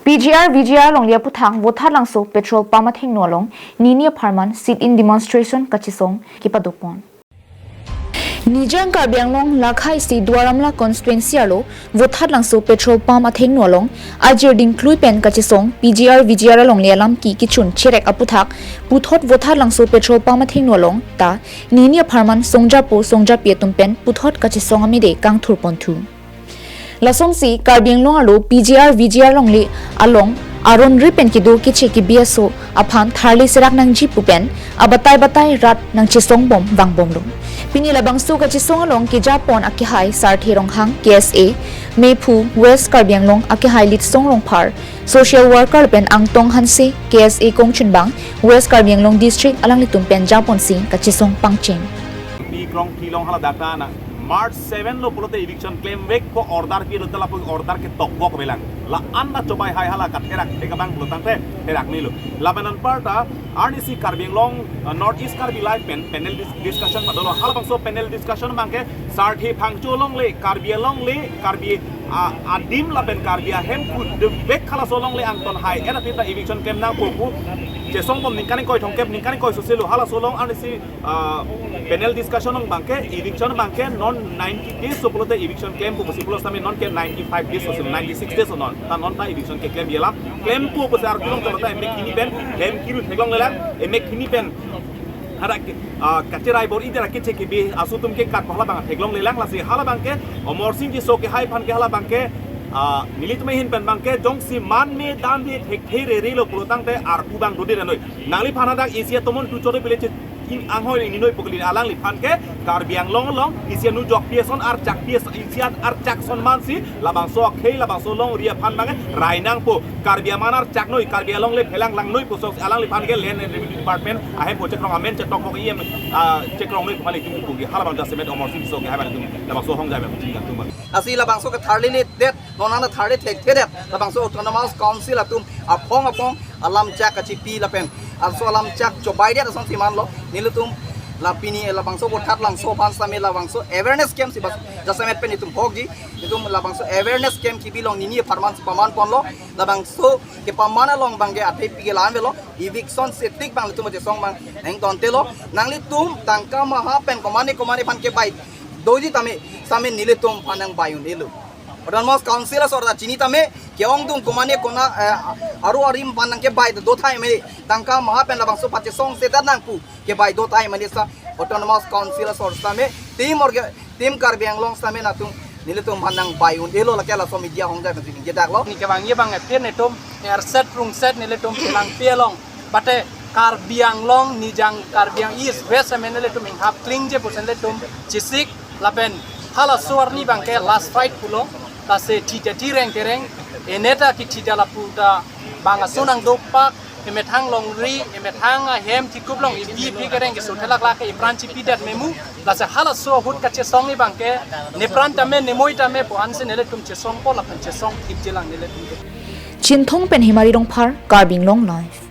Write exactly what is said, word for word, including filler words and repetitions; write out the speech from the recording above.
P G R V G R alongle aputhak Vothatlangso petrol pump athengno along nini apharman sit-in demonstration kachesong kepadopon. Nijang Karbi Anglong lakhaisi Duar Amla constituency arlo Vothatlangso petrol pump athengno along ajir dingklui pen kachesong P G R V G R alongle alam ki kichun cherek aputhak puthot Vothatlangso petrol pump athengno along ta nini apharman songjapo songjapi atum pen puthot kachesong amide kangthurponthu. Lasonsi Karbi Anglong arlo P G R V G R alongle along aron ri pen kedo keche kebi aso aphan tharli serak nangji pu pen abatai batai rat nangchesongbom vangbomlo. Pini labangso kachesong along kejapon akehai Sarthe Ronghang K S A, Mephu West Karbi Anglong akehai Litsong Rongphar, social worker pen Angtong Hanse K S A kongchunbang West Karbi Anglong District alanglitum pen japonsi kachesong pangcheng. Pi krong tilong hala data na March seven lo pulote eviction klemvekpo order pi lo tela pu order ke tokbok avelang. La-an ta chobai hai hala katherak thek abang pulo tangte therak nilo. Lapen anparta arnisi Karbi Anglong, uh, North East Karbi Live pen panel dis- discussion padolo. Halabangso panel discussion abangke Sarthe Phangcho alongle, Karbi alongle, Karbi, uh, adim lapen Karbi ahem kudevek halaso alongle angton hai era pita eviction klem nangpo pu chesongbom ningkan ingkoi thomkep ningkan ingkoi soselo halaso along arnisi, ah, panel discussion along abangke, eviction abangke non ninety days so pulote eviction klempo pusi pulo sami non ke ninety-five days so, ninety-six days so non. Ta non ta eviction keklem yelam. Klempo pusi arjulong tanglo ta emek hini pen hem kiru theklonglelang, emek hini pen hadak, ah, kacherai bor-i dera keche kebi aso atum ke kat halabang theklonglelang, lasi halabangke Amarsing Tisso kehai aphan ke halabangke, ah, nelitum ahin pen abangke jongsi man me dan de thekthe rere lo pulo tangte arpu abang dode ra noi. Nangliphan hadak isi atomon tu chore bile che in anghoi ni noi pukli alangliphan ke Karbi Anglong along isi anu jok pi ason archak pi ason isi an archak ason mansi labangso akhei labangso alongri aphan abang rai nangpo. Karbi aman archak noi, Karbi alongle phelang lang noi pu sok alangliphan ke Land and Revenue Department ahem po chekrong amen chetok kok iem, ah, chekrong noi pu mali tum pu halabang jasemet Amarsing Tisso kehai abang tum labangso hongjai abang tum tum abang. Lasi labangso ke tharli ni det, non ana tharli thekthedet, labangso Autonomous Council atum aphong aphong alam chak kachipi lapen arso alam chak chobaidet asonsi manlo. Nelitum la pini labangso Vothatlangso aphan sami labangso awareness camp si bas jasemet pen itum hokji. Itum labangso awareness camp kebi along nini apharman si pamanponlo. Labangso kepaman along abangke athe pike la-an avelo. Eviction setik abang itum chesong abang nangtontelo. Nanglitum tangka maha pen komane komane aphan kebai doji tame sami nelitum aphan nangbai un-elo. Autonomous Council asor ta chini tame, ke-ongdung komane kona, eh, aru arim aphan nangkebai do thai mene, tangka maha pen labangso pachesong seta nangpu kebai do thai mene sa Autonomous Council asor sami, tim orga, tim Karbi Anglong sami natum nelitum aphan nangbai un-elo lake laso media hongjai mati ningje daklo. Ni kevangji abang apir netum, erset rungset nelitum pinang pi along. Bate Karbi Anglong, Nijang Karbi Ang East West amen nelitum inghap klingje pusen nelitum chesik lapen halaso arni abangke last fight pulo, lasi thida thireng tereng, eneta kethida lapu ta bang aso nangdopak, emethang longri, emethang ahem thikup long ibi ibi kereng keso thelaklak ke ipran chipidet memu, lasi halaso ahut kachesong abangke, nepran tame nemoi tame pu ansi nelitum chesongpo lapen chesong thipjelang nelitum. Chinthong pen Hemari Rongphar, Karbi Anglong Live.